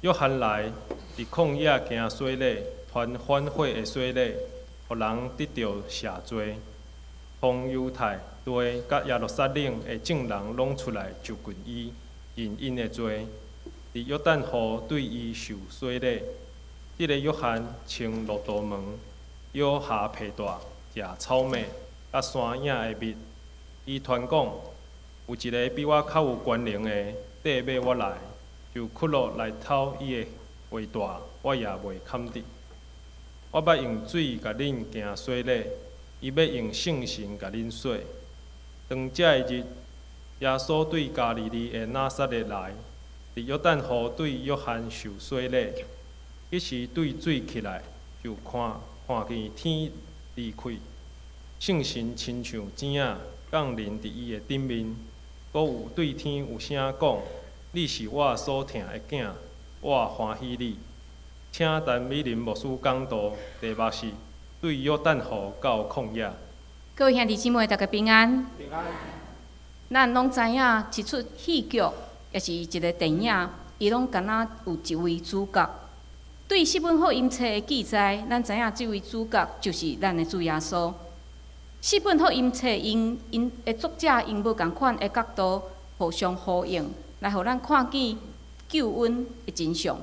約翰來，佇曠野行洗禮，傳反悔的洗禮，予人得著赦罪。從猶太地佮耶路撒冷的眾人攏出來就近伊，認𪜶的罪，佇約旦河對伊受洗禮。這个約翰穿駱駝毛，腰下皮帶，食草麥佮山野的蜜。伊傳講，有一个比我較有權能的綴尾我來，就靴落來脫伊的鞋帶，我也袂堪得。我捌用水共恁行洗禮，伊欲用聖神共恁洗。當這个日，耶穌對加利利的拿撒勒來，佇約旦河對約翰受洗禮。彼時對水起來，就看見天離開，聖神親像鳥仔降臨佇伊的頂面，閣有對天有聲講：你是我所疼的囝，我歡喜你。請陳美玲牧師講道，題目是對約旦河到曠野。各位兄弟姊妹，大家平安。平安。咱攏知影，一齣戲劇，抑是一个電影，伊攏敢若有一位主角。對四本福音冊的記載，咱知影這位主角就是咱的主耶穌。四本福音冊𪜶𪜶的作者用無仝款的角度互相呼應，來予咱看見救恩的真相。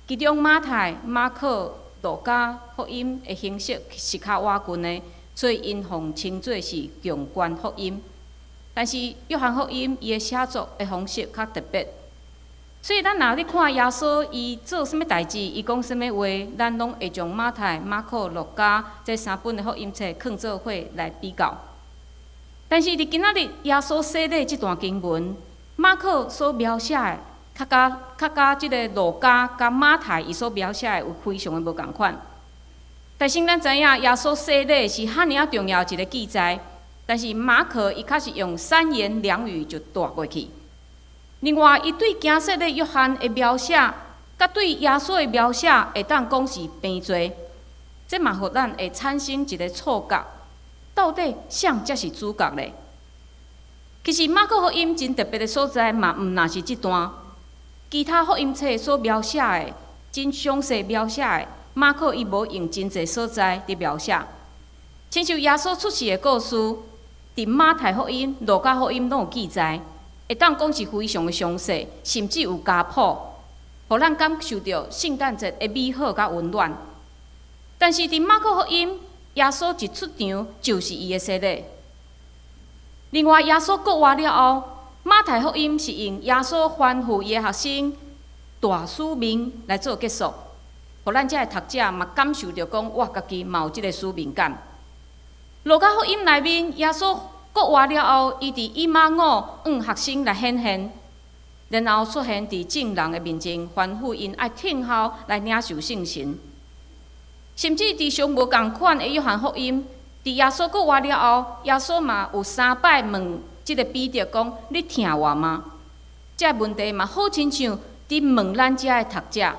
其中馬太、馬可、路加福音的形式是較倚近的，所以𪜶予稱做是共觀福音。但是約翰福音伊的寫作的方式較特別，所以咱若咧看耶穌伊做啥物代誌，伊講啥物話，咱攏會將馬太、馬可、路加這三本的福音冊囥做伙來比較。但是佇今仔日耶穌洗禮這段經文，馬可所描寫的，較佮這个路加佮馬太伊所描寫的有非常的無仝款。但是咱知影耶穌洗禮是遐爾仔重要一个記載，但是馬可伊較是用三言兩語就帶過去。另外，伊對行洗禮約翰的描寫，佮對耶穌的描寫，會當講是平仄，這嘛予咱會產生一个錯覺，到底啥才是主角咧？其實馬可福音真特別的所在嘛，毋若是這段，其他福音冊所描寫的，真詳細描寫的，馬可伊無用真濟所在佇描寫。親像耶穌出世的故事，佇馬太福音、路加福音攏有記載，會當講是非常的詳細，甚至有家譜，予咱感受著聖誕節的美好佮溫暖。但是佇馬可福音，耶穌一出場就是伊的洗禮。另外，耶穌復活了後，馬太福音是用耶穌吩咐伊的學生大使命來做結束，予咱遮的讀者嘛感受著講，我家己嘛有這个使命感。路加福音內面，耶穌復活了後，伊佇以馬忤向學生來顯現，然後出現佇眾人的面前，吩咐𪜶愛聽候來領受聖神。甚至佇上無仝款的約翰福音，佇耶穌復活了後，耶穌嘛有三擺問這个彼得講：你疼我嗎？這个問題嘛好親像佇問咱遮的讀者。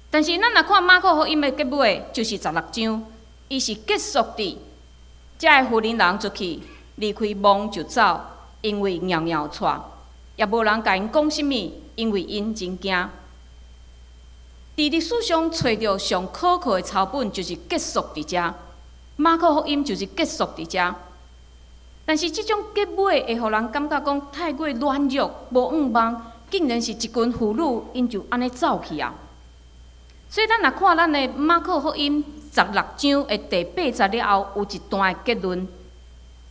但是咱若看馬可福音的結尾，就是十六章，伊是結束佇這个婦人人出去，離開墓就走，因為搖搖掣，也無人共𪜶講啥物，因為𪜶真驚。佇歷史上揣著上可靠的抄本，就是結束佇遮。馬可福音就是結束佇遮。但是這種結尾會予人感覺講太過軟弱、無向望，竟然是一群婦女，𪜶就按呢走去啊。所以咱若看咱的馬可福音十六章的第八節了後，有一段的結論。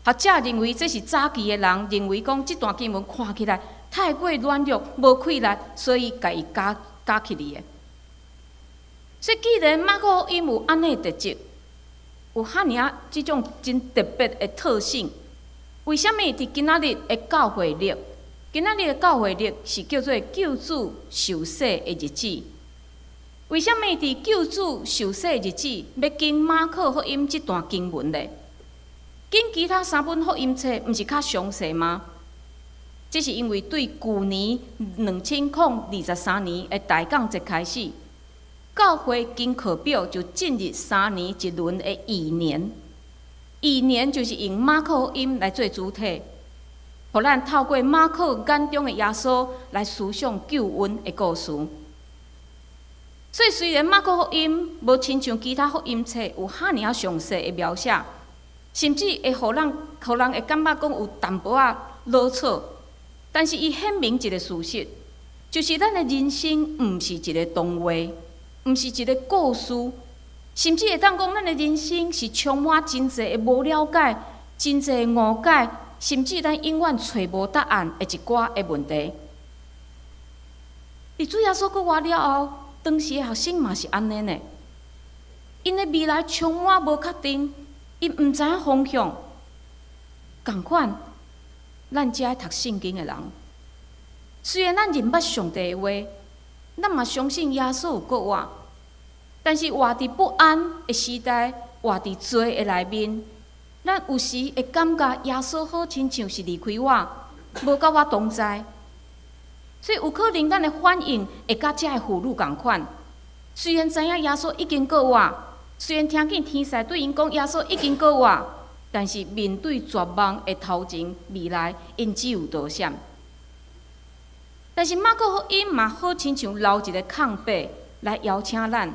學者認為這是早期的人認為講這段經文看起來太過軟弱、無氣力，所以共伊加起來的。所以既然馬可福音有按呢特質，有遐爾仔這種真特別的特性，為啥物佇今仔日的教會曆？今仔日的教會曆是叫做救主受洗的日子。為啥物佇救主受洗的日子欲揀馬可福音這段經文咧？揀其他三本福音冊，毋是較詳細嗎？這是因為對舊年2023年的大降節開始，教會經課表就進入三年一輪的預言。預言就是用馬可福音來做主體，予咱透過馬可眼中的耶穌來思想救恩的故事。所以雖然馬可福音無親像其他福音冊有遐爾仔詳細的描寫，甚至會予人會感覺講有淡薄仔囉嗦，但是伊顯明一個事實，就是咱的人生毋是一個童話，毋是一個故事，甚至會當講咱的人生是充滿真濟的無了解、真濟的誤解，甚至咱永遠揣無答案的一寡的問題。佇主耶穌復活了後，當時的學生嘛是按呢呢，𪜶的未來充滿無確定，𪜶毋知影方向。仝款，咱遮愛讀聖經的人，雖然咱認捌上帝的話，咱嘛相信耶穌有復活，但是活佇不安的時代，活佇罪的內面，咱有時會感覺耶穌好親像是離開我，無佮我同在。所以有可能咱的反應會佮遮个婦女仝款。雖然知影耶穌已經復活，雖然聽見天使對𪜶講耶穌已經復活，但是面對絕望的頭前未來，𪜶只有躲閃。但是馬可福音嘛好親像留一個空白來邀請咱，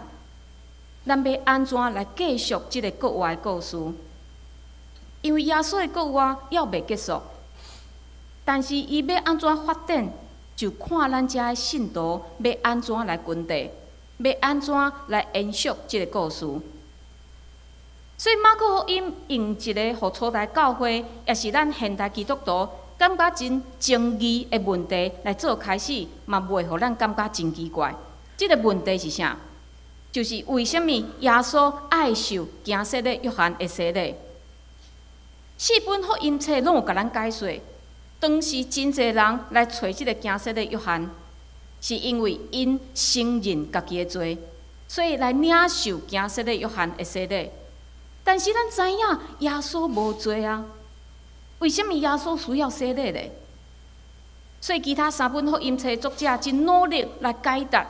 咱欲按怎來繼續這个復活的故事？因為耶穌的復活猶未結束，但是伊欲按怎發展，就看咱遮的信徒欲按怎來跟綴，欲按怎來延續這个故事。所以馬可福音用一个予初代教會，也是咱現代基督徒感覺真爭議的問題來做開始，嘛袂予咱感覺真奇怪。這个問題是啥？就是為啥物耶穌愛受驚洗禮約翰的洗禮？四本福音冊攏有共咱解說。當時真濟人來揣這个驚洗禮約翰，是因為𪜶承認家己的罪，所以來領受驚洗禮約翰的洗禮。但是咱知影耶穌無罪啊，為啥物耶穌需要洗禮咧？所以其他三本福音冊作者真努力來解答。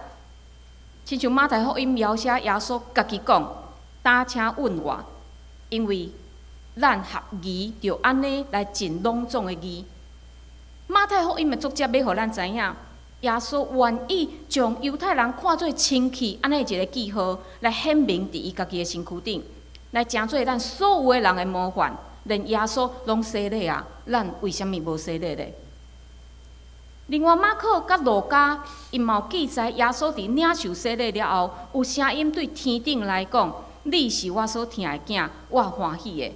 親像馬太福音描寫耶穌家己講：“膽請問我，因為咱合宜著按呢來盡攏總的義。”馬太福音的作者欲予咱知影，耶穌願意將猶太人看做親戚按呢一个記號，來顯明佇伊家己的身軀頂，來成做咱所有的人的模範。連耶穌攏洗禮啊，咱為啥物無洗禮咧？另外，馬可佮路加𪜶嘛有記載，耶穌佇領受洗禮了後，有聲音對天頂來講：“你是我所疼的囝，我歡喜的。”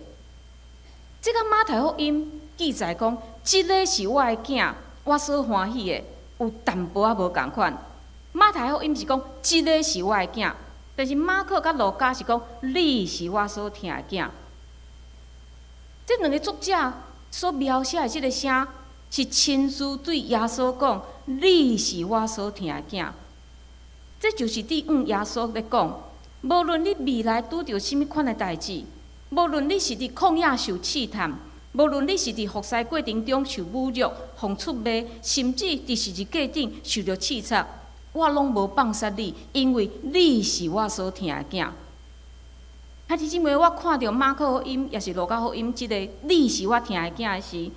這佮馬太福音記載講：“這个是我的囝，我所歡喜的。”有淡薄仔無仝款。馬太福音是講：“這个是我的囝”，但是馬可佮路加是講：“你是我所疼的囝。”這兩个作者所描寫的這个聲，是親自對耶穌講：“你是我所疼的囝。”這就是對耶穌咧講，無論你未來拄著啥物款的代誌，無論你是佇曠野受試探，無論你是佇服侍過程中受侮辱、予出賣，甚至佇十字架頂受著刺插，我攏無放殺你，因為你是我所疼的囝。兄弟姊妹，我看著馬可福音，抑是路加福音，這个“你是我疼的囝”的時，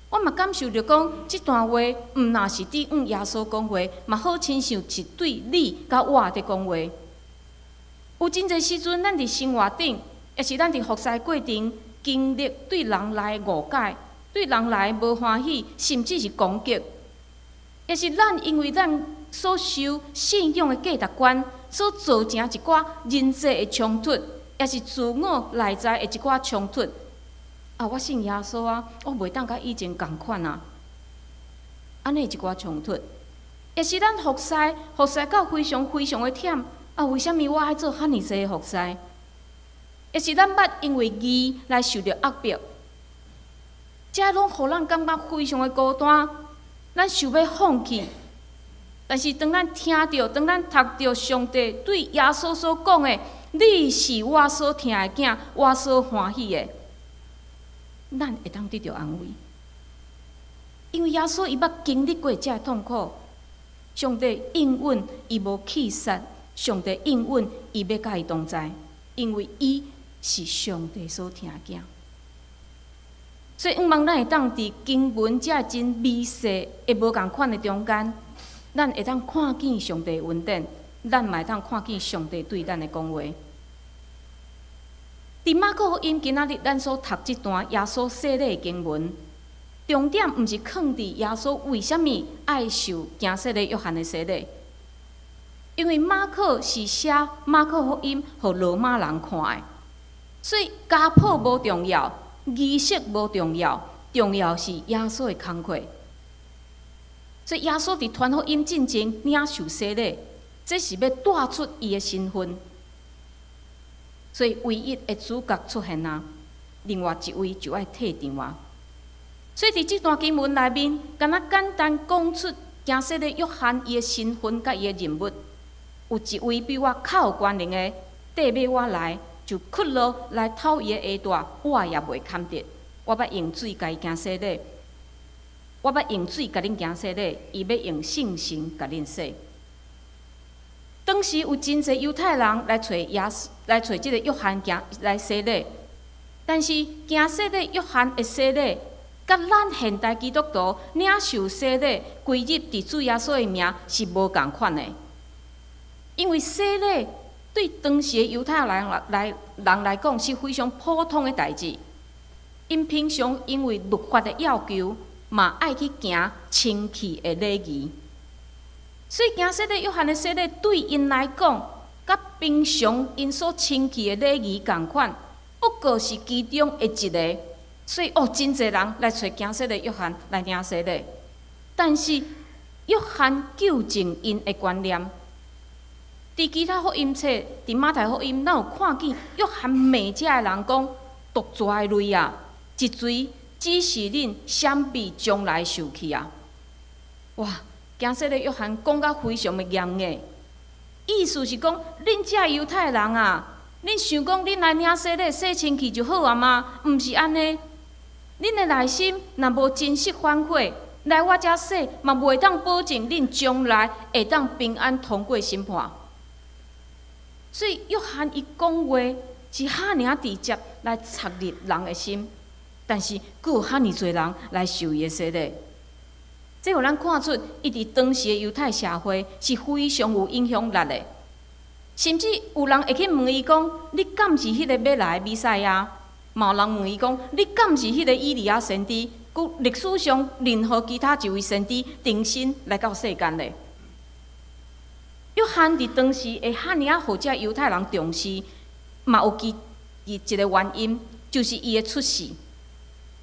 我嘛感受著講，這段話毋若是對耶穌講話，嘛好親像是對你佮我佇講話。有真濟時陣，咱佇生活頂，抑是咱佇服侍過程，經歷對人來誤解、對人來無歡喜，甚至是攻擊，抑是咱因為咱所受信仰的價值觀，所造成一寡人際的衝突，抑是自我內在的一寡衝突。啊，我信耶穌啊，我袂當佮以前仝款啊，按呢一寡衝突，抑是咱服侍服侍到非常非常的忝啊，為啥物我愛做遐爾濟的服侍？抑是咱捌因為義來受著壓迫，這攏予咱感覺非常的孤單，咱想欲放棄。但是當咱聽著，當咱讀著上帝對耶穌所講的：“你是我所疼的囝，我所歡喜的”，咱會當得著安慰，因為耶穌伊捌經歷過這个痛苦，上帝應允伊無棄殺，上帝應允伊欲佮伊同在，因為伊是上帝所疼的囝。所以，向望咱會當佇經文這真微細的無仝款的中間，咱會當看見上帝恩典，咱嘛會當看見上帝對咱的講話。佇馬可福音今仔日咱所讀這段耶穌洗禮的經文，重點毋是囥佇耶穌為啥物愛受行洗禮約翰的洗禮，因為馬可是寫馬可福音予羅馬人看的，所以家譜無重要，儀式無重要，重要是耶穌的工課。所以耶穌佇傳福音進前領受洗禮，這是欲帶出伊的身份。所以唯一的主角出現啊，另外一位就愛退場啊。所以佇這段經文內面，敢若簡單講出行洗禮約翰伊的身份佮伊的任務。有一位比我較有權能的，綴尾我來，就屈落來脫伊的鞋帶，我也袂堪得。我捌用水共伊行洗禮，我捌用水共恁行洗禮，伊欲用聖神共恁洗。當時有真濟猶太人來揣耶穌，來揣這个約翰行來洗禮，但是行洗禮約翰的洗禮，佮咱現代基督徒領受洗禮歸入佇主耶穌的名是無仝款的，因為洗禮對當時的猶太人來講是非常普通的代誌，𪜶平常因為律法的要求，嘛愛去行清氣的禮儀。所以，行洗禮約翰的洗禮對𪜶來講，佮平常𪜶所清氣的禮儀仝款，不過是其中的一个。所以，哦，真濟人來揣行洗禮約翰來領洗禮。但是，約翰糾正𪜶的觀念。佇其他福音冊，佇馬太福音，咱有看見約翰罵遮的人講：毒蛇的類啊，一錘只是恁閃避將來受氣啊！哇！行洗禮約翰講甲非常的嚴硬，意思是講，恁遮猶太人啊，恁想講恁來領洗禮洗清氣就好啊嗎？毋是按呢，恁的內心若無真實反悔，來我遮洗嘛袂當保證恁將來會當平安通過審判。所以約翰伊講話是遐爾直接來插入人的心，但是閣有遐爾濟人來受伊的洗禮。這予咱看出，伊佇當時的猶太社會是非常有影響力的，甚至有人會去問伊講：你敢是彼個欲來的彌賽亞？嘛有人問伊講：你敢是彼個以利亞先知？閣歷史上任何其他一位先知重新來到世間的。約翰佇當時會遐爾仔予遮猶太人重視，嘛有其一個原因，就是伊的出世。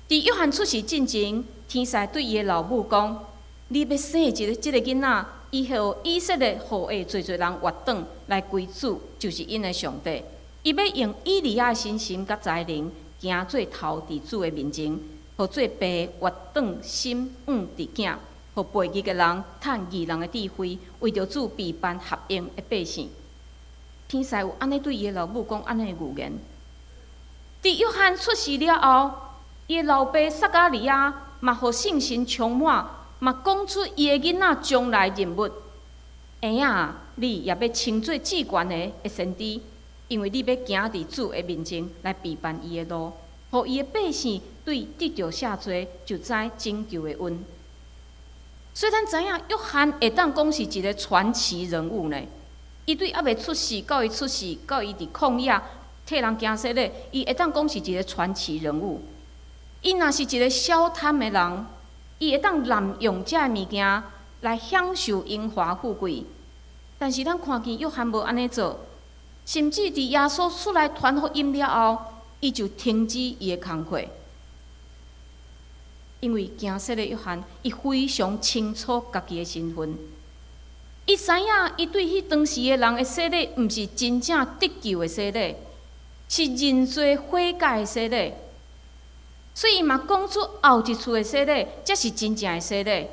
佇約翰出世進前，天使對伊的老母講：你欲生一个這个囡仔，伊予以色列後裔濟濟人回轉來歸主，就是𪜶的上帝。伊欲用以利亞的信心佮才能，行做頭佇主的面前，予做爸回轉心往佇囝，予背義的人趁義人的智慧，為著主備辦合用的百姓。天使有按呢對伊的老母講按呢的預言。佇約翰出世了後，伊的老爸撒迦利亞嘛，予聖神充滿，嘛講出伊的囡仔將來任務。嬰仔，你也欲稱做至懸的先知，因為你欲行佇主的面前來備辦伊的路，予伊的百姓對得著赦罪，就知拯救的恩。所以咱知影，約翰會當講是一個傳奇人物呢。伊對猶未出世，到伊出世，到伊佇曠野替人行洗禮，伊會當講是一個傳奇人物。伊若是一個小貪的人，伊會當濫用這个物件來享受榮華富貴。但是咱看見約翰無按呢做，甚至佇耶穌出來傳福音了後，伊就停止伊的工課。因為行洗禮約翰，伊非常清楚家己的身份，伊知影伊對彼當時的人的洗禮，毋是真正得救的洗禮，是認罪悔改的洗禮。所以伊嘛講出後一次的洗禮，才是真正的洗禮。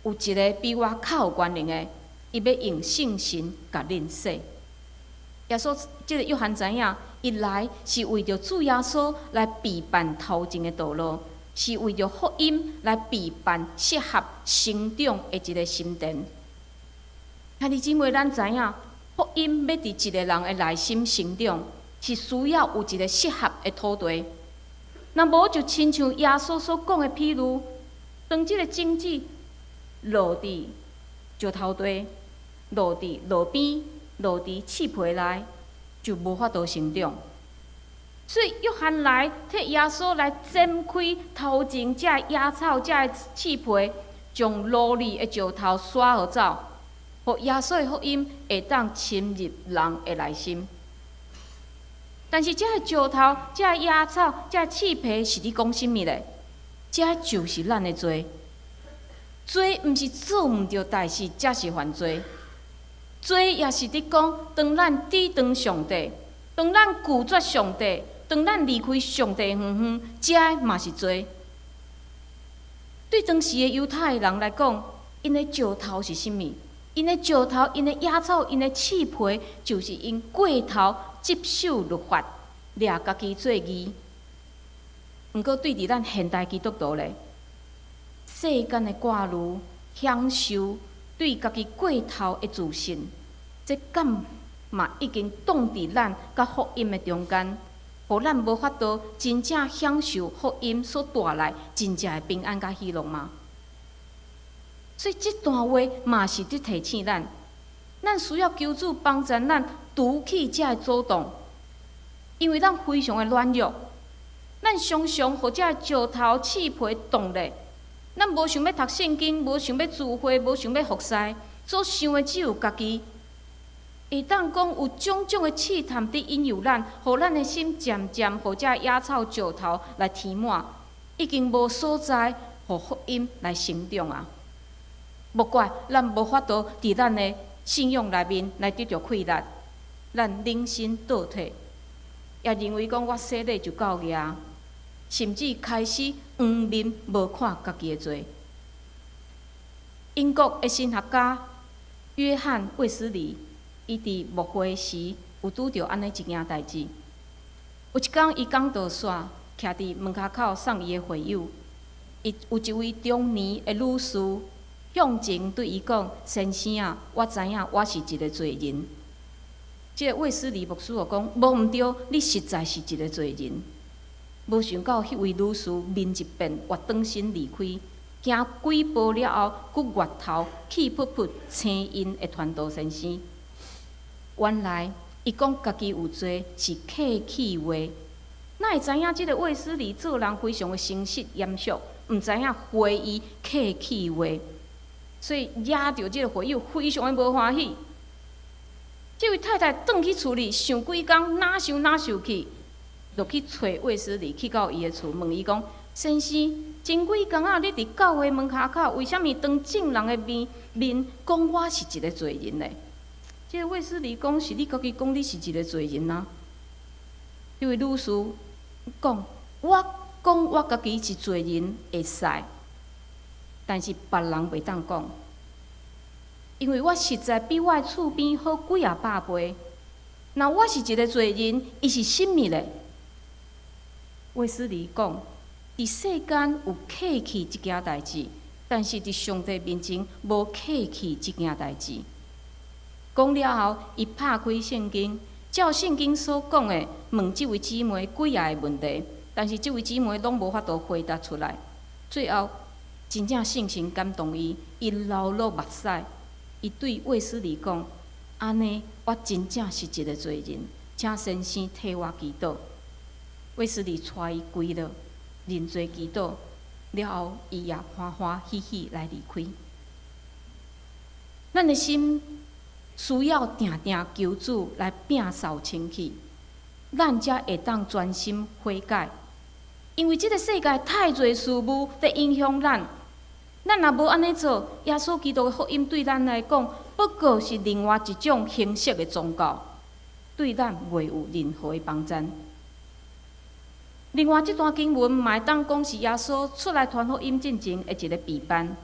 有一個比我較有權能的，伊欲用聖神共恁洗。耶穌這个約翰知影，伊來是為著主耶穌來備辦頭前的道路，是為著福音來備辦適合成長的一个心田。兄弟姊妹，咱知影，福音欲佇一个人的內心成長，是需要有一个適合的土地。若無就親像耶穌所講的譬喻，當這个種子落佇石頭地，落佇路邊，落佇刺皮內，就無法度成長。所以約翰來替耶穌來剪開頭前這个野草、這个刺皮，將蘆裡的石頭徙予走，予耶穌的福音會當深入人的內心。但是這个石頭、這个野草、這个刺皮是佇講啥物咧？這就是咱的罪。罪毋是做毋著代誌，才是犯罪。罪也是佇講，當咱抵擋上帝，當咱拒絕上帝，當咱離開上帝遠遠，這嘛是罪。對當時的猶太人來講，𪜶的石頭是啥物？𪜶的石頭、𪜶的野草、𪜶的刺皮，就是𪜶過頭執守律法，掠家己做義。毋過對佇咱現代基督徒咧，世間的掛慮、享受，對家己過頭的自信，這敢嘛已經擋佇咱佮福音的中間，予咱無法度真正享受福音所帶來真正的平安佮喜樂嗎？所以這段話嘛是佇提醒咱，咱需要求主幫助咱除去這个阻擋，因為咱非常的軟弱，咱常常予這个石頭刺皮擋咧，咱無想欲讀聖經，無想欲聚會，無想欲服侍，所想的只有家己。會當講有種種的試探佇引誘咱，予咱的心漸漸予這野草石頭來填滿，已經無所在予福音來成長啊！莫怪咱無法度佇咱的信仰內面來得著氣力，咱冷心倒退，也認為講我洗禮就夠額，甚至開始黃面無看家己的罪。英國的神學家約翰衛斯理，伊佇牧會時有拄著按呢一件代誌。有一工，伊講道煞，徛佇門跤口送伊的會友，伊有一位中年的女士向前對伊講：“先生啊，我知影我是一个罪人。”這个衛斯理牧師就講：“無毋對，你實在是一个罪人。”無想到彼位女士面一變，越轉身離開，行幾步了後，閣回頭氣噗噗青𪜶的傳道先生。原來，伊講家己有罪是客氣話，哪會知影這个衛斯理做人非常的誠實嚴肅，毋知影回伊客氣話，所以惹著這個會友非常的無歡喜。這位太太轉去厝裡想幾工，哪想哪受氣，就去揣衛斯理，去到伊的厝問伊講：“先生，前幾工仔，你佇教會門跤口，為啥物當眾人的面面講我是一个罪人呢？”這個衛斯理講：“是你家己講你是一个罪人啊。”這位女士講：“我講我家己是罪人會使，但是別人袂當講，因為我實在比我的厝邊好幾仔百倍。若我是一个罪人，伊是啥物咧？”衛斯理講：“佇世間有客氣這件代誌，但是佇上帝面前無客氣這件代誌。”講了後，伊拍開聖經，照聖經所講的問這位姊妹幾仔个問題，但是這位姊妹攏無法度回答出來。最後，真正聖神感動伊，伊流落目屎，伊對衛斯理講：“按呢，我真正是一个罪人，請先生替我祈禱。”衛斯理帶伊跪落，認罪祈禱了後，伊也歡歡喜喜來離開。咱的心需要定定求主來摒掃清氣，咱才會當專心悔改。因為這个世界太濟事物佇影響咱，咱若無按呢做，耶穌基督的福音對咱來講，不過是另外一種形式的宗教，對咱袂有任何的幫助。另外，這段經文嘛會當講是耶穌出來傳福音進前的一个備辦。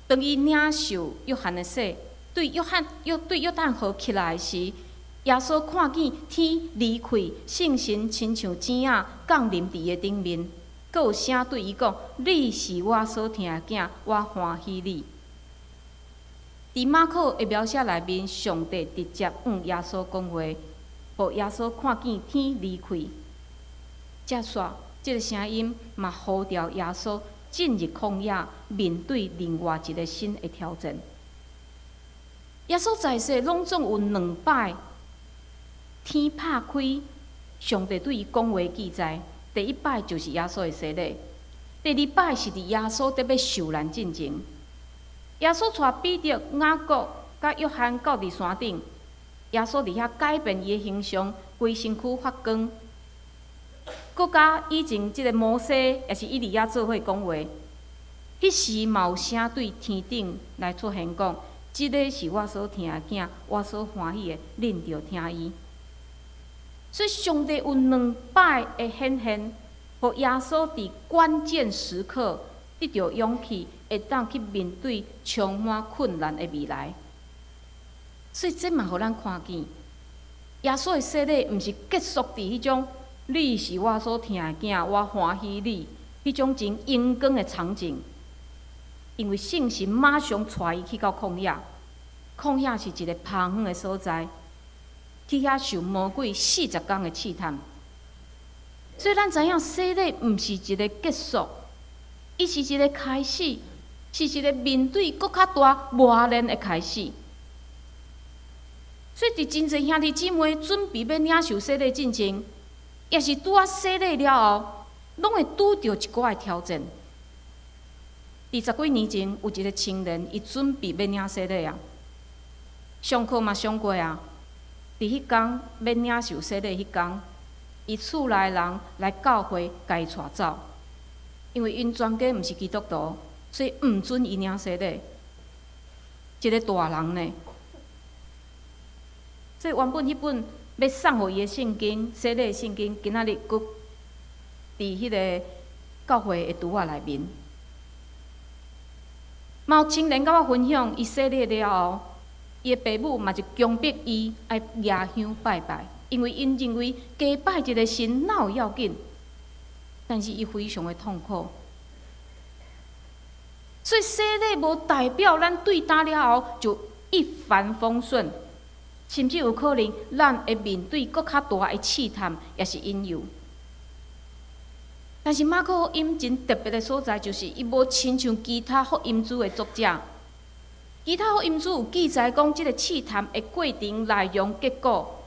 當伊領受約翰的洗，對約翰約對約旦河起來時，耶穌看見天離開，聖神親像雞仔降臨佇伊的頂面，閣有聲對伊講：“你是我所疼的囝，我歡喜你。”佇馬可的描寫內面，上帝直接向耶穌講話，予耶穌看見天離開。接煞，這个聲音嘛呼召耶穌進入曠野，面對另外一个新的挑戰。耶穌在世攏總有兩擺天拍開，上帝對伊講話記載。第一擺就是耶穌的洗禮，第二擺是佇耶穌得欲受難進前。耶穌帶彼得、雅各、佮約翰到佇山頂，耶穌佇遐改變伊的形象，規身軀發光。閣佮以前這个摩西，抑是以利亞做伙講話。彼時嘛有聲對天頂來出現講：這个是我所疼的囝，我所歡喜的，恁著聽伊。所以上帝有兩擺的顯現，予耶穌佇關鍵時刻得著勇氣，會當去面對充滿困難的未來。所以這嘛予咱看見，耶穌的洗禮毋是結束佇彼種你是我所疼的囝，我歡喜你，彼種真榮光的場景。因為聖神馬上帶伊去到曠野，曠野是一个荒遠的所在，去遐受魔鬼四十工的試探。所以咱知影洗禮毋是一个結束，伊是一个開始，是一個面對閣較大磨練的開始。所以，佇真濟兄弟姊妹準備欲領受洗禮進前，抑是拄仔洗禮了後，攏會拄著一寡的挑戰。佇十幾年前，有一个青年，伊準備欲領洗禮啊，上課嘛上過啊。佇彼工欲領受洗禮彼工，伊厝內人來教會共伊帶走，因為𪜶全家毋是基督徒，所以毋准伊領洗禮。一个大人呢，所以原本彼本欲送予伊的聖經、洗禮的聖經，今仔日閣佇彼个教會的櫥仔內面。嘛有青年佮我分享，伊洗禮了後，伊的爸母嘛就強迫伊愛舉香拜拜，因為𪜶認為加拜一个神哪有要緊，但是伊非常的痛苦。所以洗禮無代表咱對今了後就一帆風順，甚至有可能咱會面對閣較大的試探，抑是引誘。但是馬可福音真特別的所在，就是伊無親像其他福音書的作者，其他福音書有記載講這个試探的過程、內容、結果。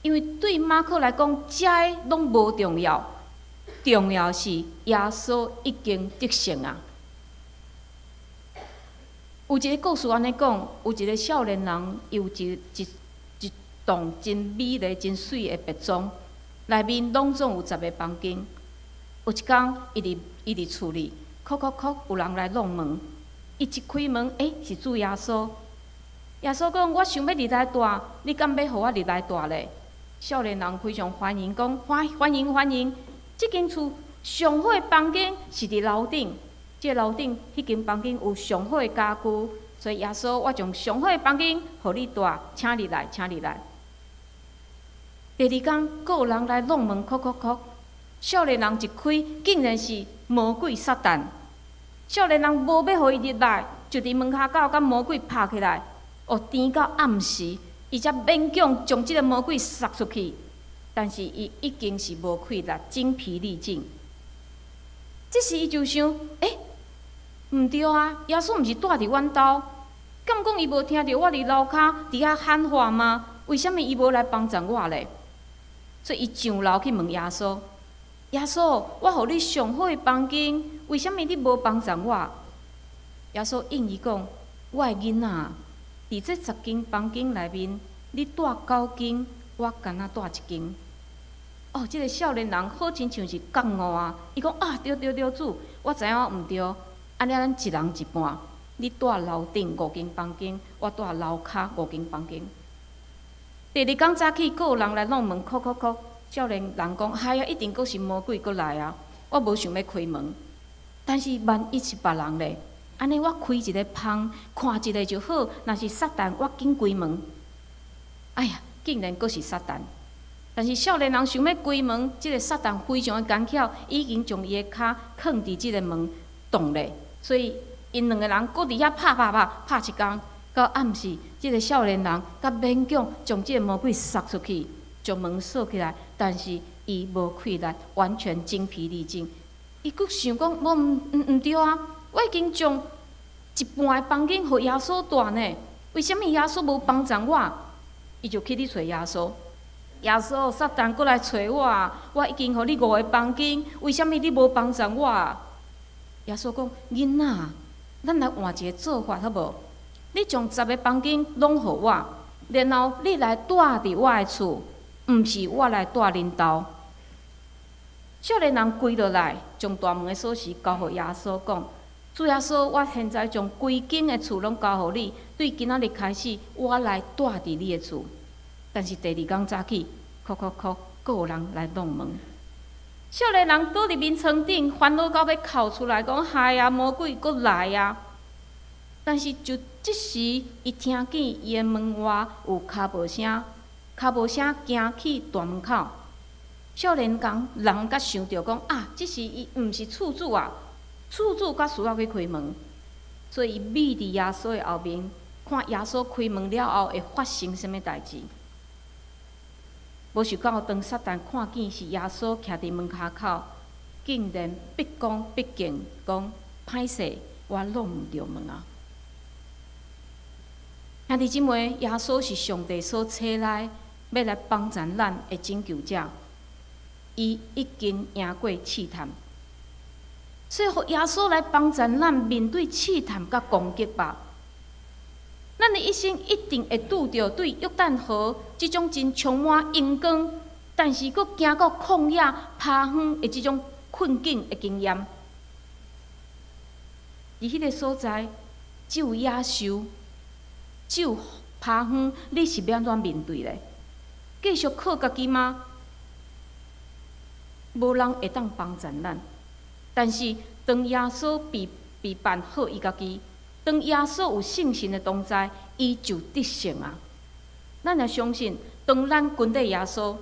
因為對馬可來講，這个攏無重要，重要是耶穌已經得勝啊！有一个故事按呢講，有一个少年人，伊有一棟真美麗、真媠的別莊，內面攏總有十个房間。有一工，伊佇厝裡，叩叩叩，有人來挵門。伊一開門，欸，是主耶穌。耶穌講：我想欲入來蹛，你敢欲予我入來蹛咧？少年人非常歡迎，講歡歡迎歡迎。這間厝上好的房間是佇樓頂，這個樓頂彼間房間有上好的家具，所以耶穌，我將上好的房間予你蹛，請你來，請你來。第二工，閣有人來挵門，叩叩叩。少年人一開，竟然是魔鬼撒旦。少年人無欲予伊入來，就佇門跤口共魔鬼拍起來。哦，顛到暗時，伊才勉強將這个魔鬼殺出去。但是伊已經是無氣力，精疲力盡。這時伊就想：欸，毋對啊！耶穌毋是蹛佇阮兜，敢講伊無聽著我佇樓跤佇遐喊話嗎？為啥物伊無來幫贊我咧？所以伊上樓去問耶穌：耶穌，我予你上好的房間，為啥物你無幫贊我？耶穌應伊講：我的囡仔，佇這十間房間內面，你蹛九間，我干焦蹛一間。哦，這个少年人好親像是覺悟啊！伊講啊，對對對，主，我知影我毋對，按呢咱一人一半，你蹛樓頂五間房間，我蹛樓跤五間房間。第二工早起，閣有人來挵門，叩叩叩。少年人講：哎呀，一定閣是魔鬼閣來啊！我無想欲開門，但是萬一是別人咧，按呢我開一个縫，看一下就好。若是撒旦，我緊關門。哎呀，竟然閣是撒旦！但是少年人想欲關門，這个撒旦非常的奸巧，已經將伊的跤囥佇這个門洞咧，所以𪜶兩个人閣佇遐拍拍拍拍一工，到暗時，這个少年人才勉強將這个魔鬼殺出去，將門鎖起來，但是伊無氣力，完全精疲力盡。伊閣想講：無毋毋毋對啊！我已經將一半的房間予耶穌蹛呢，為啥物耶穌無幫贊我？伊就去咧揣耶穌。耶穌，撒旦閣來揣我，我已經予你五个房間，為啥物你無幫贊我？耶穌講：囡仔，咱來換一个做法好無？你將十个房間攏予我，然後你來蹛佇我的厝，毋是我來蹛恁兜。少年人跪落來，將大門的鎖匙交予耶穌，講：主耶穌，我現在將規間的厝攏交予你，對今仔日開始，我來蹛佇你的厝。但是第二工早起，叩叩叩，閣有人來弄門。少年人倒佇眠床頂，煩惱到欲哭出來，講：害啊，魔鬼閣來啊！但是就這時，伊聽見伊的門外有跤步聲，跤步聲行去大門口。少年人才想著講啊，這時伊毋是厝主啊，厝主較需要去開門，所以伊覕佇耶穌的後面，看耶穌開門了後會發生啥物代誌。無想到當撒旦看見是耶穌徛佇門跤口，竟然畢恭畢敬講：歹勢，我挵毋著門啊！兄弟姊妹，耶穌是上帝所差來欲來幫贊咱的拯救者，伊已經贏過試探，所以予耶穌來幫贊咱面對試探佮攻擊吧。咱的一生一定會拄著對約旦河這種真充滿榮光，但是閣行到曠野拋荒的這種困境的經驗。佇彼个所在，只有野獸，只有拋荒，你是欲按怎面對咧？繼續靠家己嗎？無人會當幫贊咱。但是當耶穌備辦好伊家己，當耶穌有聖神的同在，伊就得勝啊！咱也相信，當咱跟綴耶穌，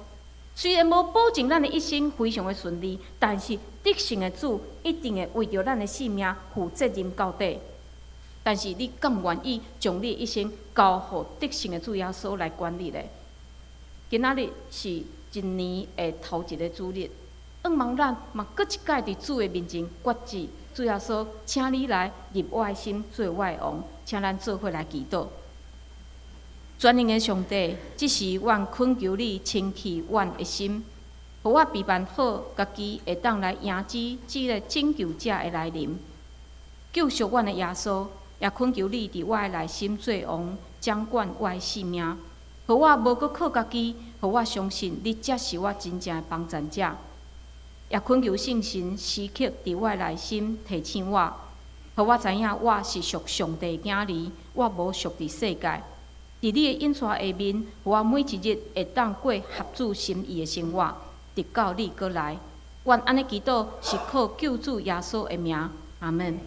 雖然無保證咱的一生非常的順利，但是得勝的主一定會為著咱的性命負責任到底。但是你敢願意將你的一生交予得勝的主耶穌來管理咧？今仔日是一年的頭一个主日，向望咱嘛閣一擺佇主的面前決志，主耶穌，請你來入我的心，做我的王，請咱做伙來祈禱。全能的上帝，這時阮懇求你清氣阮的心，予我備辦好家己會當來迎接這个拯救者的來臨，救贖阮的耶穌，也懇求你佇我的內心做王，掌管我的性命，予我無閣靠家己，予我相信你才是我真正的幫贊者。也懇求聖神時刻佇我的內心提醒我，予我知影我是屬上帝的囝兒，我無屬佇世界。佇你的引帶下面，予我每一日會當過合主心意的生活，直到你閣來。阮按呢祈禱是靠救主耶穌的名，阿門。